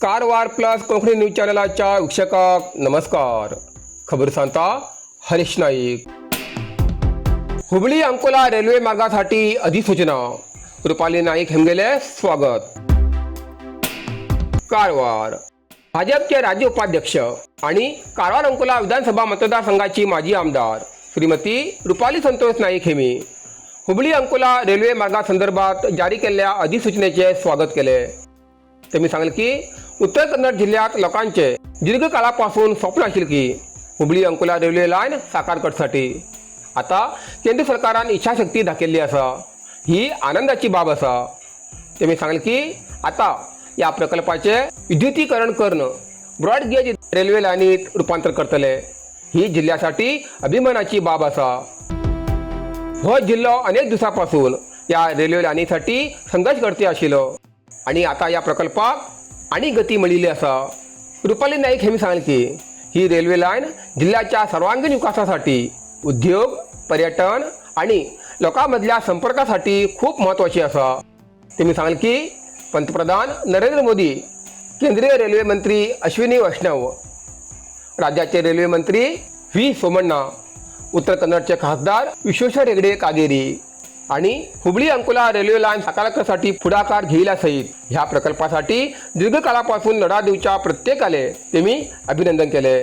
Karwar plus Konkani news चॅनलाच्या वीक्षकांक नमस्कार. खबर सांगता हरीश नाईक. हुबळी अंकोला रेल्वे मार्गासाठी अधिसूचना, रुपाली नाईक हेमगेले स्वागत. कारवार. भाजपचे राज्य उपाध्यक्ष आणि कारवार अंकोला विधानसभा मतदारसंघाची माजी आमदार श्रीमती रुपाली संतोष नाईक हेमी हुबळी अंकोला रेल्वे मार्गासंदर्भात जारी केलेल्या अधिसूचनेचे स्वागत केले. त्यांनी सांगले की उत्तर कन्नड जिल्ह्यात लोकांचे दीर्घकाळापासून स्वप्न असेल की हुबळी अंकोला रेल्वे लाईन साकार करसाठी आता केंद्र सरकारान इच्छाशक्ती दाखयल्ली आसा, ही आनंदाची बाब आसा. त्यांनी सांगले की आता या प्रकल्पाचे विद्युतीकरण करून ब्रॉडगेज रेल्वे लायनीत रुपांतर करतले, ही जिल्ह्यासाठी अभिमानाची बाब आसा. हो जिल्लो अनेक दिवसापासून या रेल्वे लायनीसाठी संघर्ष करते आशिल्लो आणि आता या प्रकल्पाक आणि गती मेळिल्ली आसा. रुपाली नाईक हेमी सांगले की ही रेल्वे लायन जिल्ह्याच्या सर्वांगीण विकासासाठी, उद्योग, पर्यटन आणि लोकांमधल्या संपर्कासाठी खूप महत्त्वाची आसा. त्यांनी सांगले की पंतप्रधान नरेंद्र मोदी, केंद्रीय रेल्वे मंत्री अश्विनी वैष्णव, राज्याचे रेल्वे मंत्री व्ही सोमण्णा, उत्तर कन्नडचे खासदार विश्वेश्वर हेगडे कागेरी आणि हुबळी अंकोला रेल्वे लाईन साकार करण्यासाठी पुढाकार घेईला सहित ह्या प्रकल्पासाठी दीर्घकाळापासून लढा दिवच्या प्रत्येकाले त्यांनी अभिनंदन केले.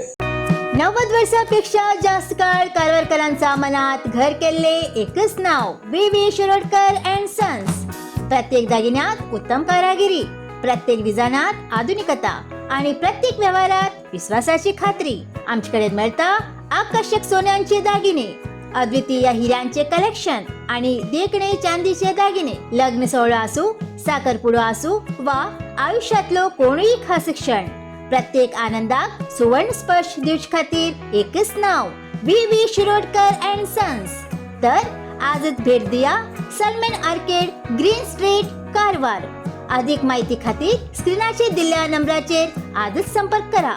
90 वर्षापेक्षा जास्त काळ कारवारकरांचा मनात घर केले एकच नाव, V V Shirodkar and sons. प्रत्येक दागिन्यात उत्तम कारागिरी, प्रत्येक डिझायनात आधुनिकता आणि प्रत्येक व्यवहारात विश्वासाची खात्री. आमच्याकडे मिळता आकर्षक सोन्यांचे दागिने, अद्वितीय हिऱ्यांचे कलेक्शन आणि देखणे चांदीचे दागिने. लग्न सोहळा असू, साखरपुडो असू वा आयुष्यातलो कोणीही खास क्षण, प्रत्येक आनंदाक सुवर्ण स्पर्श दिवचे खातीर एकच नाव, V V Shirodkar and sons. तर आजच भेट दिया, Salman arcade, green street, Karwar. अधिक माहिती खातीर स्क्रीनाचेर दिल्ल्या नंबराचेर आजच संपर्क करा.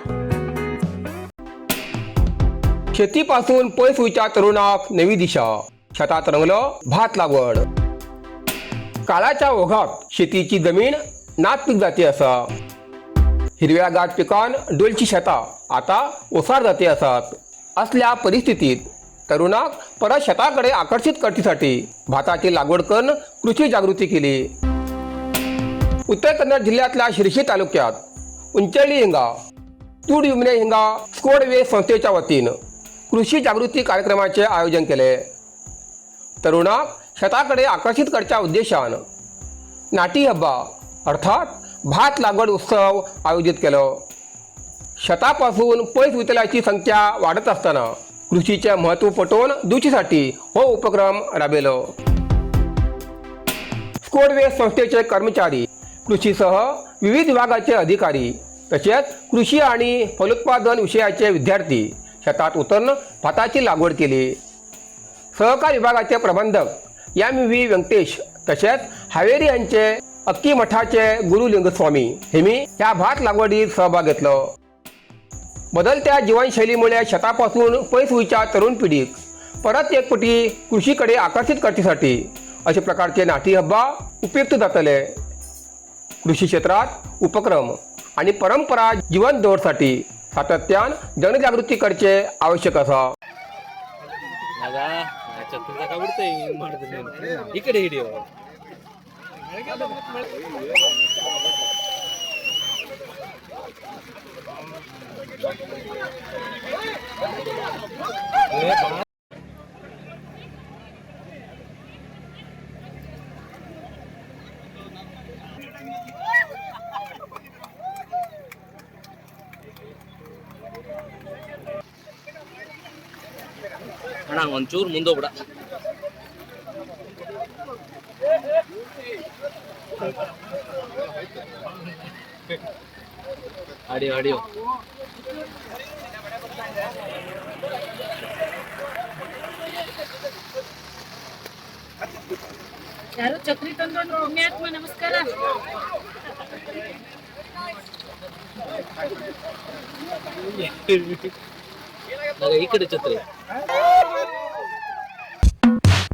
शेतीपासून पयस वयच्या तरुणाक नवी दिशा, शेतात रंगलो भात लागवड. काळाच्या ओघात शेतीची जमीन नापीक जाती आसा. हिरव्यागार पिकान डोलची शेतां आता ओसार जाती आसात. असल्या परिस्थितीत तरुणाक परत शेताकडे आकर्षित करण्यासाठी भाताची लागवड करून कृषी जागृती केली. उत्तर कन्नड जिल्ह्यातल्या शिरशी तालुक्यात उंचळी हिंगा तूड युमने हिंगा स्कोडवे संस्थेच्या वतीनं कृषी जागृती कार्यक्रमाचे आयोजन केले. तरुणाक शेताकडे आकर्षित करच्या उद्देशान नाटी हब्बा अर्थात भात लागवड उत्सव आयोजित केलो. शेतापासून पयस वयतल्याची संख्या वाडत असताना कृषीचे महत्व पटोवन दिवचेसाठी हो उपक्रम राबयलो. स्कोडवे संस्थेचे कर्मचारी, कृषीसह विविध विभागाचे अधिकारी तसेच कृषी आणि फलोत्पादन विषयाचे विद्यार्थी शेतात उतरून भाताची लागवड केली. सहकार विभागाचे प्रबंधक एम व्ही व्यंकटेश तसेच हावेरी यांचे अक्की मठाचे गुरुलिंगस्वामी हेमी ह्या भात लागवडीत सहभाग घेतलो. बदलत्या जीवनशैलीमुळे शेतापासून पयस वयच्या तरुण पिढीक परत एक पटी कृषीकडे आकर्षित करण्यासाठी अशा प्रकारचे नाटी हब्बा उपयुक्त जातले. कृषी क्षेत्रात उपक्रम आणि परंपरा जिवंत दवरसाठी सातत्यान जनजागृती करचे आवश्यक आसा. ಮಗ ಛತ್ರಿ ಹಿಂಗ್ ಮಾಡ್ತೀನಿ ನೀನು. ಈ ಕಡೆ ಹಿಡಿಯೋ. ಅಣ್ಣ, ಒಂಚೂರು ಮುಂದೋಗ್ಬಿಡ. Audio audio. ಯಾರು ಛತ್ರಿ ತಂದೋನು ಪುಣ್ಯಾತ್ಮ, ನಮಸ್ಕಾರ. ಮಗ, ಈ ಕಡೆ ಛತ್ರಿ.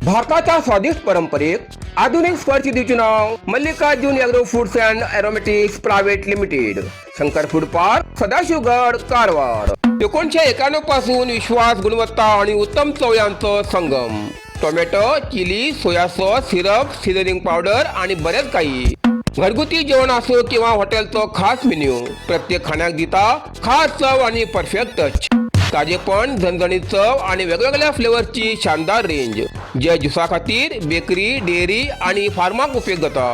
भारताच्या स्वादिष्ट परंपरेत आधुनिक स्पर्श दिवचे नाव Mallikarjun agro foods and aromatics private limited, Shankar food park, Sadashivgad, Karwar. 1991 पासून विश्वास, गुणवत्ता आणि उत्तम चव यांचं संगम. Tomato, chilli, soya sauce, syrup, seasoning powder आणि बरेच काही. घरगुती जेवण असो किंवा हॉटेलचं खास मेन्यू, प्रत्येक खाण्याक दिता खास चव आणि परफेक्ट टच. ताजेपण, झणझणीत चव आणि वेगवेगळ्या फ्लेवर्सची शानदार रेंज, जे ज्युसा खातीर, बेकरी, डेअरी आणि फार्माक उपयोग जाता.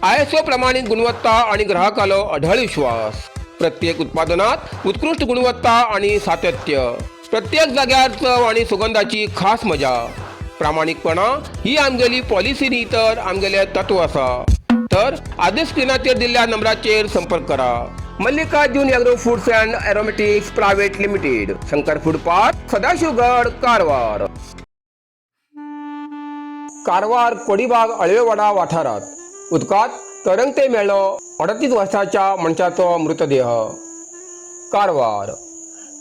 ISO प्रमाणित गुणवत्ता आणि ग्राहकालो अढळ विश्वास. प्रत्येक उत्पादनात उत्कृष्ट गुणवत्ता आणि सातत्य. प्रत्येक जाग्यार चव आणि सुगंधाची खास मजा. प्रामाणिकपणा ही आमगेली पॉलिसी न्ही तर आमगेले तत्व आसा. तर आधीच स्क्रिनाचेर दिल्ल्या नंबराचेर संपर्क करा. Mallikarjun agro foods and aromatics private limited, Shankar food park, Sadashivgad, Karwar. Karwar Kodibag Alwewada वाठारात उदकांत तरंगते मेळ्ळो 38 वर्सांच्या मनशाचो मृतदेह. कारवार.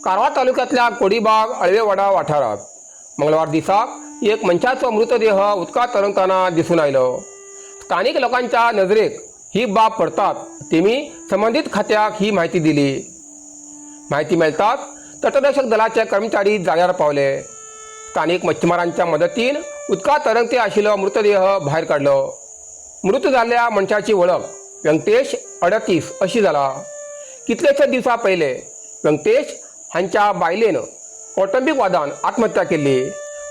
कारवार तालुक्यांतल्या कोडीबाग अळवेवाडा वाठारात मंगळवार दिसाक एक मनशाचो मृतदेह उदकांत तरंगतना दिसून आयलो. स्थानिक लोकांच्या नजरेक ही बाब पडतात तेमी संबंदीत खात्याक ही माहिती दिली. माहिती मेळटाच तटरक्षक दलाचे कर्मचारी जाग्यार पावले. स्थानिक मच्छीमारांच्या मदतीन उदकांत तरंगते आशिल्लो मृतदेह भायर काडलो. मृत जाल्ल्या मनशाची वळख व्यंकटेश, 38 अशी जाला. कितलेशे दिवसां पयले व्यंकटेश हांच्या बायलेन कौटुंबीक वादान आत्महत्या केल्ली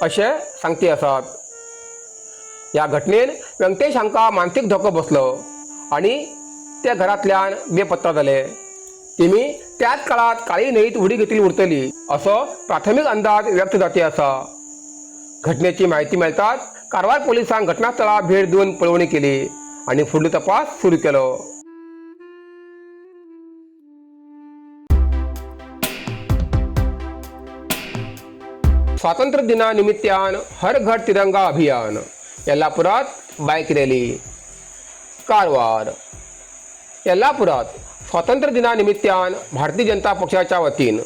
अशें सांगती आसात. ह्या घटनेन व्यंकटेश हांकां मानसीक धोको बसलो आनी ते घरांतल्यान बेपत्ता जाले. तेमी त्याच काळात काळी न्हंयत उडी घेतली उरतली असो प्राथमीक अंदाज व्यक्त जाती आसा. घटनेची माहिती मेळटाच कारवार पोलिसांक घटनास्थळार भेट दिवन पळोवणी केली आनी फुडलो तपास सुरू केलो. स्वातंत्र्य दिना निमित्तान हर घर तिरंगा अभियान, येल्लापुरात बायक रॅली. कारवार. येल्लापुरात स्वातंत्र्य दिना निमित्तान भारतीय जनता पक्षाच्या वतीन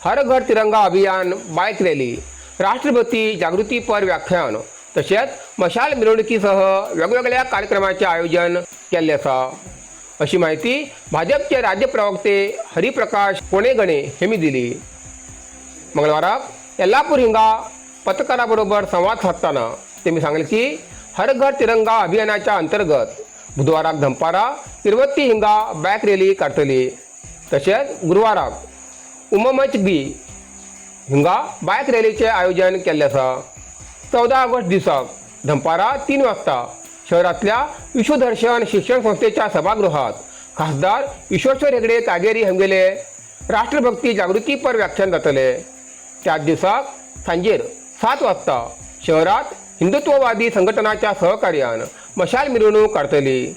हर घर तिरंगा अभियान बायक रॅली, राष्ट्रभक्ती जागृतीपर व्याख्यान तशेंच मशाल मिरवणुकीसह वेगवेगळ्या कार्यक्रमाचें आयोजन केल्लें आसा, अशी माहिती भाजपचे राज्य प्रवक्ते हरिप्रकाश कोणेगणे हेमी दिली. मंगळवाराक येल्लापूर हिंगा पत्रकारां बरोबर संवाद सादतना तेमी सांगलें की हर घर तिरंगा अभियानाच्या अंतर्गत बुधवाराक धंपारा तिरवत्ती हिंगा बायक रॅली काडटली. तशेंच गुरवाराक उममचबी हिंगा बायक रॅलीचें आयोजन केल्लें आसा. 14 ऑगस्ट दिसाक धंपारा 3 वाजता शहरांतल्या विश्वदर्शन शिक्षण संस्थेच्या सभागृहात खासदार विश्वेश्वर हेगडे कागेरी हांगेले राष्ट्रभक्ती जागृतीपर व्याख्यान जातले. त्याच दिसाक सांजेर 7 वाजता शहरात हिंदुत्ववादी संघटनाच्या सहकार्यान मशाल मिरवणूक काडटली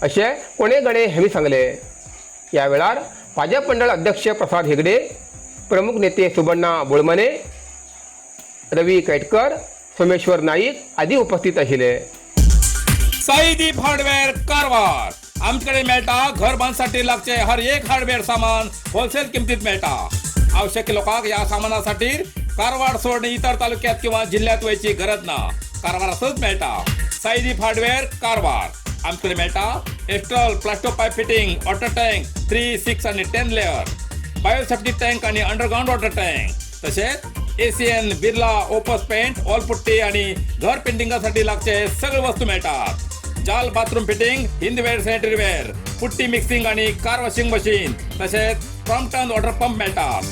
अशें कोणेगणे हांणी सांगले. ह्या वेळार भाजप मंडळ अध्यक्ष प्रसाद हेगडे, प्रमुख नेते सुबर्णा बोळमने, रवी कैटकर, सोमेश्वर नाईक आदी उपस्थित आशिल्ले. साईदीप हार्डवेअर कारवार. आमच्याकडे मेळटा घर बांधसाठी लागचे हर एक हार्डवेअर सामान होलसेल किमतीत मेळटा. आवश्यक लोकांक या सामानासाठी कारवार सोडून इतर तालुक्यात किंवा जिल्ह्यात वयची गरज ना, कारवारातच मेळटा. साईदीप हार्डवेअर कारवार. आमच्याकडे मेळटा Astral plasto pipe fitting, water tank 3, 6 आणि 10 लेअर, बायोसेफ्टी टँक आणि अंडरग्राऊंड वॉटर टँक, तसेच Asian, Birla Opus paint, wall putty आणि घर पेंटिंगासाठी लागचे सगळे वस्तू मिळतात. जाल bathroom fitting, Hindware sanitary ware, putty mixing आणि कार वॉशिंग मशीन, तसेच क्रॉम्प्टन वॉटर पंप मिळतात.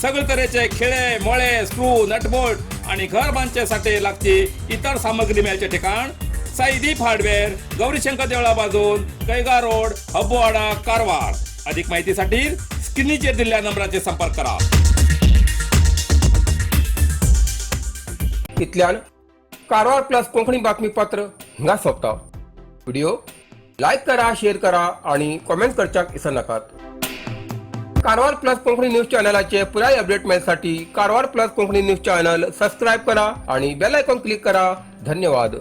सगळे तऱ्हेचे खिळे, मोळे, स्क्रू, नटबोल्ट आणि घर बांधच्यासाठी लागची इतर सामग्री मिळायचे ठिकाण साईदीप हार्डवेअर, गौरीशंकर देवळा बाजून, कैगा रोड, हब्बोवाडा, कारवार. अधिक माहितीसाठी स्क्रीनचेर दिलेल्या नंबराचे संपर्क करा. इतल्यान कारवार प्लस कोंकणी बातमीपत्र हिंगा सोंपता. व्हिडिओ लायक करा, शेअर करा आणि कॉमेंट करच्याक विसरनाकात. कारवार प्लस कोंकणी न्यूज चॅनलाचे पुराय update मेळसाठी Karwar plus Konkani news channel subscribe करा आणि बेल आयकॉन क्लिक करा. धन्यवाद.